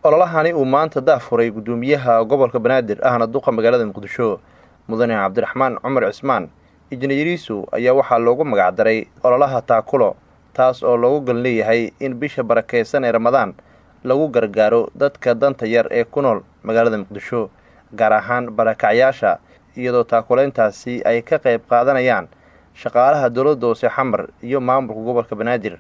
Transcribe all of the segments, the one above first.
Ololahani uu maanta daafuray gudoomiyaha gobolka Banaadir ahna duqa magaalada Muqdisho, Mudane Cabdiraxmaan Cumar Cismaan Injineer Yariisow, ayaa waxaa loogu magacdaray ololaha Taakulo, taas oo loogu gol leeyahay in bisha barakeysan ee Ramadaan lagu gargaaro dadka danta yar ee ku nool magaalada Muqdisho, gaar ahaan barakacyaasha, iyadoo taakuleyntaasi ay ka qayb qaadanayaan shaqaalaha dowladda hoose Xamar iyo maamulka gobolka Banaadir.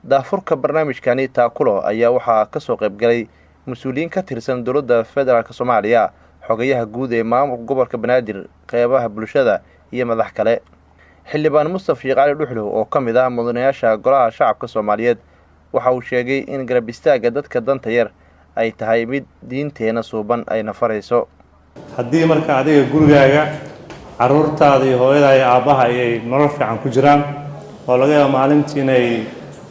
Daafurka barnaamijkani Taakulo ayaa waxaa kasoo qaybgalay mas-uuliyiin ka tirsan dowladda federaalk Soomaaliya, xogayaha guud ee maamulka gobolka Banaadir, qeybaha bulshada iyo madax kale. Xildhibaan Mustaf Sheekh Cali Dhuxlow oo ka mid ah mudanayaasha Golaha Shacabka Soomaaliyeed waxa uu sheegay in garab istaagga dadka danta yar ay tahay mid diinteena suuban ayna farayso. Haddii marka adiga gurigaaga caruurtaada iyo hooyada iyo aabbaha ayay nolol fiican ku jiraan, oo laga yaabo maalintii inay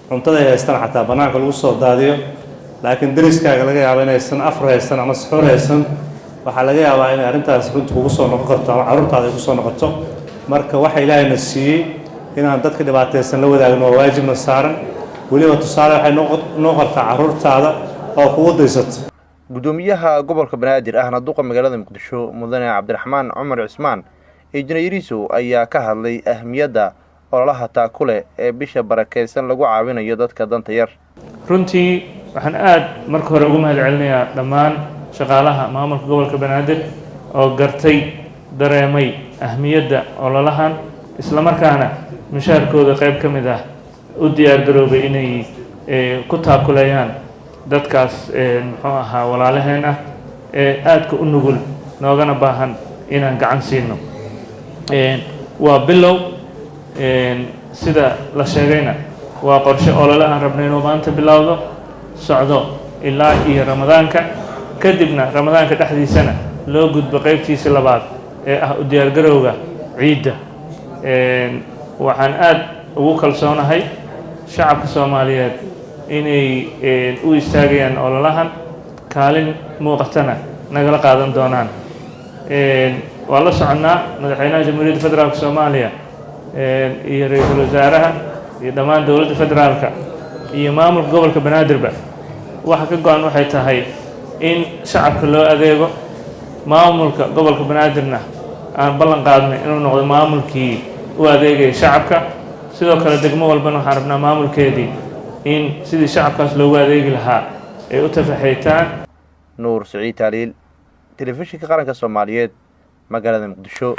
cuntada ay haystaan xataa bannaanka lagu soo daadiyo, laakiin deriskaaga laga yaabo inaysan afar haysan ama suxuur haysan, waxaa laga yaabaa inay arrintaas runti kugu soo noqon karto ama carruurtaada ay ku soo noqoto. Marka waxa Ilaahayna siiyey inaan dadka dhibaataysan la wadaagno waa waajibna saaran. Weliba tusaale waxay noo qortaa carruurtaada oo kugu daysato. Gudoomiyaha gobolka Banaadir ahna duqa magaalada Muqdisho, Mudane Cabdiraxmaan Cumar Cismaan Injineer Yariisow, ayaa ka hadlay ahmiyadda ololaha Taakule ee bisha barakeysan lagu caawinayo dadka danta yar. Runtii waxaan aada marka hore ugu mahad celinayaa dhammaan shaqaalaha maamulka gobolka Banaadir oo gartay, dareemay ahmiyadda ololahan, islamarkaana mushaarkooda qayb ka mid ah u diyaar garoobay inay ku taakuleeyaan dadkaas, muxuu ahaa, walaalaheen ah ee aadka u nugul, noogana baahan inaan gacan siino. Waa bilow, sida la sheegayna waa qorshe olole aan rabnay inuu maanta bilowdo, socdo ilaa iyo Ramadaanka, kadibna Ramadaanka dhexdiisana loo gudbo qeybtiisa labaad ee ah u diyaargarowga ciidda. Waxaan aada ugu kalsoonahay shacabka Soomaaliyeed inay u istaagayaan ololahan, kaalin muuqatana nagala qaadan doonaan. Waa la soconnaa Madaxweynaha Jamhuuriyadda Federaalka Soomaaliya iyo Ra-iisul Wasaaraha iyo dhammaan dowladda federaalka iyo maamulka gobolka Banaadirba waxa ka go-an waxay tahay in shacabka loo adeego. Maamulka gobolka Banaadirna aan ballan qaadnay inuu noqdo maamulkii u adeegaya shacabka. Sidoo kale degmo walbana waxaan rabnaa maamulkeedii in sidii shacabkaas loogu adeegi lahaa ay u tafaxaytaan. Nuur Siciid Taaliil, Telefishinka Qaranka Soomaaliyeed, magaalada Muqdisho.